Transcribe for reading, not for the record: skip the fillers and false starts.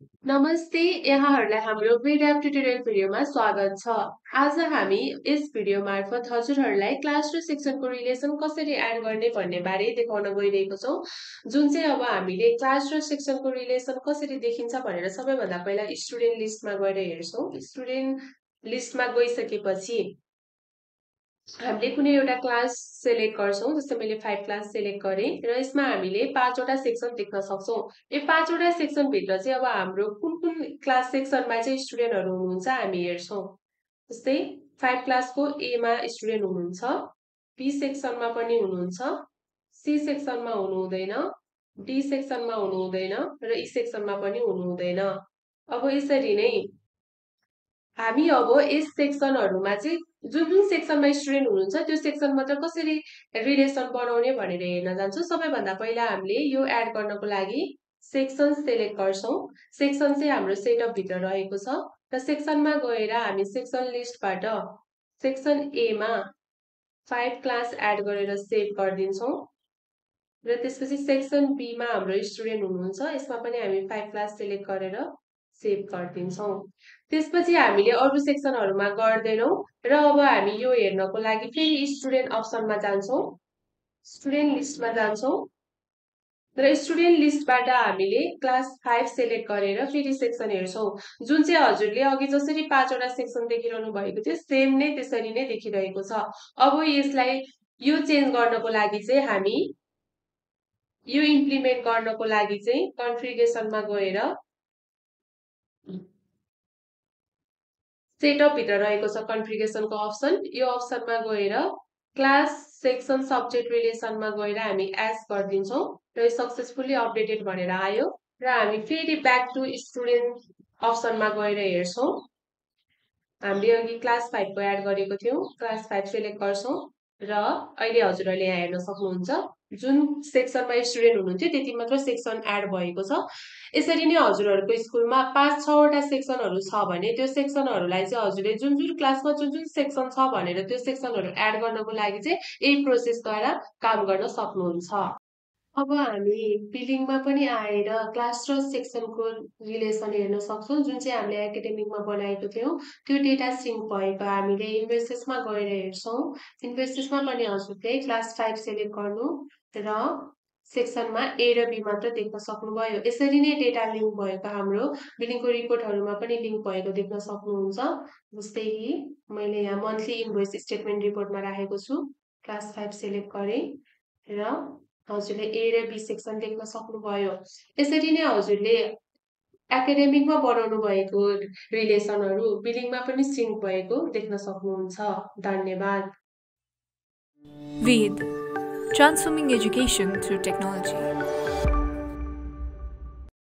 नमस्ते, यहाँहरूलाई हाम्रो VRAP ट्युटोरियल भिडियोमा स्वागत छ। आज हामी यस भिडियो मार्फत हजुरहरूलाई क्लास र सेक्सनको रिलेसन कसरी एड गर्ने भन्ने बारे देखाउन गइरहेको छौं। जुन चाहिँ अब हामीले क्लास र सेक्सनको रिलेसन कसरी देखिन्छ भनेर सबैभन्दा पहिला स्टुडेन्ट लिस्टमा गएर हेर्छौं। स्टुडेन्ट लिस्टमा गइसकेपछि हामीले कुनै एउटा क्लास सेलेक्ट गर्छौं। जस्तै मैले 5 क्लास सेलेक्ट गरेँ र यसमा हामीले 5 वटा सेक्सन देख्न सक्छौं। यो 5 वटा सेक्सन भित्र चाहिँ अब हाम्रो कुन कुन क्लास सेक्सनमा चाहिँ स्टुडेन्टहरु हुनुहुन्छ हामी हेर्छौं। जस्तै 5 क्लासको A मा स्टुडेन्ट हुनुहुन्छ, B सेक्सनमा पनि हुनुहुन्छ, C सेक्सनमा हुनु हुँदैन, D सेक्सनमा हुनु हुँदैन र E सेक्सनमा पनि हुनु हुँदैन। अब यसरी नै हामी अब यस सेक्सनहरुमा चाहिँ जुन जुन सेक्सनमा स्टुडेन्ट हुनुहुन्छ त्यो सेक्सनमा चाहिँ कसरी रिलेसन बनाउने भनेर हेर्न जान्छौं। सबैभन्दा पहिला हामीले यो एड गर्नको लागि सेक्सन सेलेक्ट गर्छौं। सेक्सन चाहिँ हाम्रो सेटअप भित्र रहेको छ र सेक्सनमा गएर हामी सेक्सन लिस्टबाट सेक्सन A मा 5 क्लास एड गरेर सेभ गरिदिन्छौं र त्यसपछि सेक्सन B मा हाम्रो स्टुडेन्ट हुनुहुन्छ। यसमा पनि हामी 5 क्लास सेलेक्ट गरेर सेभ गरिदिन्छौं। त्यसपछि हामीले अरु सेक्सनहरुमा गर्दैनौं र अब हामी यो हेर्नको लागि फेरि स्टुडेन्ट अप्सनमा जान्छौं। स्टुडेन्ट लिस्टमा जान्छौं र स्टुडेन्ट लिस्टबाट हामीले क्लास 5 सेलेक्ट गरेर फेरि सेक्सन हेर्छौं। जुन चाहिँ हजुरले अघि जसरी 5 वटा सेक्सन देखिरहनु भएको थियो सेम नै त्यसरी नै देखिरहेको छ। अब यसलाई यो चेन्ज गर्नको लागि चाहिँ हामी यो इम्प्लिमेन्ट गर्नको लागि चाहिँ कन्फिगरेसनमा गएर सेटअप भित्र रहेको छ कन्फिगरेसनको अप्सन। यो अप्सनमा गएर क्लास सेक्सन सब्जेक्ट रिलेसनमा गएर हामी एस गरिदिन्छौं र यो सक्सेसफुली अपडेटेड भनेर आयो र हामी फेरि ब्याक टु स्टुडेन्ट अप्सनमा गएर हेर्छौं। हामीले अघि क्लास 5 को एड गरेको थियौं। क्लास 5 सेलेक्ट गर्छौं र अहिले हजुरहरूले यहाँ हेर्न सक्नुहुन्छ जुन सेक्सनमा स्टुडेन्ट हुनुहुन्थ्यो त्यति मात्र सेक्सन एड भएको छ। यसरी नै हजुरहरूको स्कुलमा 5-6 वटा सेक्सनहरु छ भने त्यो सेक्सनहरुलाई चाहिँ हजुरले जुन जुन क्लासमा जुन जुन सेक्सन छ भनेर त्यो सेक्सनहरु एड गर्नको लागि चाहिँ यही प्रोसेसद्वारा काम गर्न सक्नुहुन्छ। अब हामी बिलिङमा पनि आएर क्लास र सेक्सनको रिलेसन हेर्न सक्छौं। जुन चाहिँ हामीले एकाडेमिकमा बनाएको थियौं त्यो डेटा सिंक भएको हामीले इन्भोइसेसमा गएर हेर्छौं। इन्भोइसेसमा पनि हजुरले क्लास 5 सेलेक्ट गर्नु र सेक्सनमा A र B मात्र देख्न सक्नुभयो। यसरी नै डेटा लिंक भएको हाम्रो बिलिङको रिपोर्टहरुमा पनि लिंक भएको देख्न सक्नुहुन्छ। जस्तै कि मैले यहाँ मन्थली इन्भोइस स्टेटमेन्ट रिपोर्टमा राखेको छु। क्लास 5 सेलेक्ट गरे र हजुरले A र B सेक्सन देख्न सक्नुभयो। यसरी नै हजुरले एकाडेमिकमा बनाउनु भएको रिलेसनहरु बिलिङमा पनि सिंक भएको देख्न सक्नुहुन्छ। धन्यवाद। VED, transforming education through technology.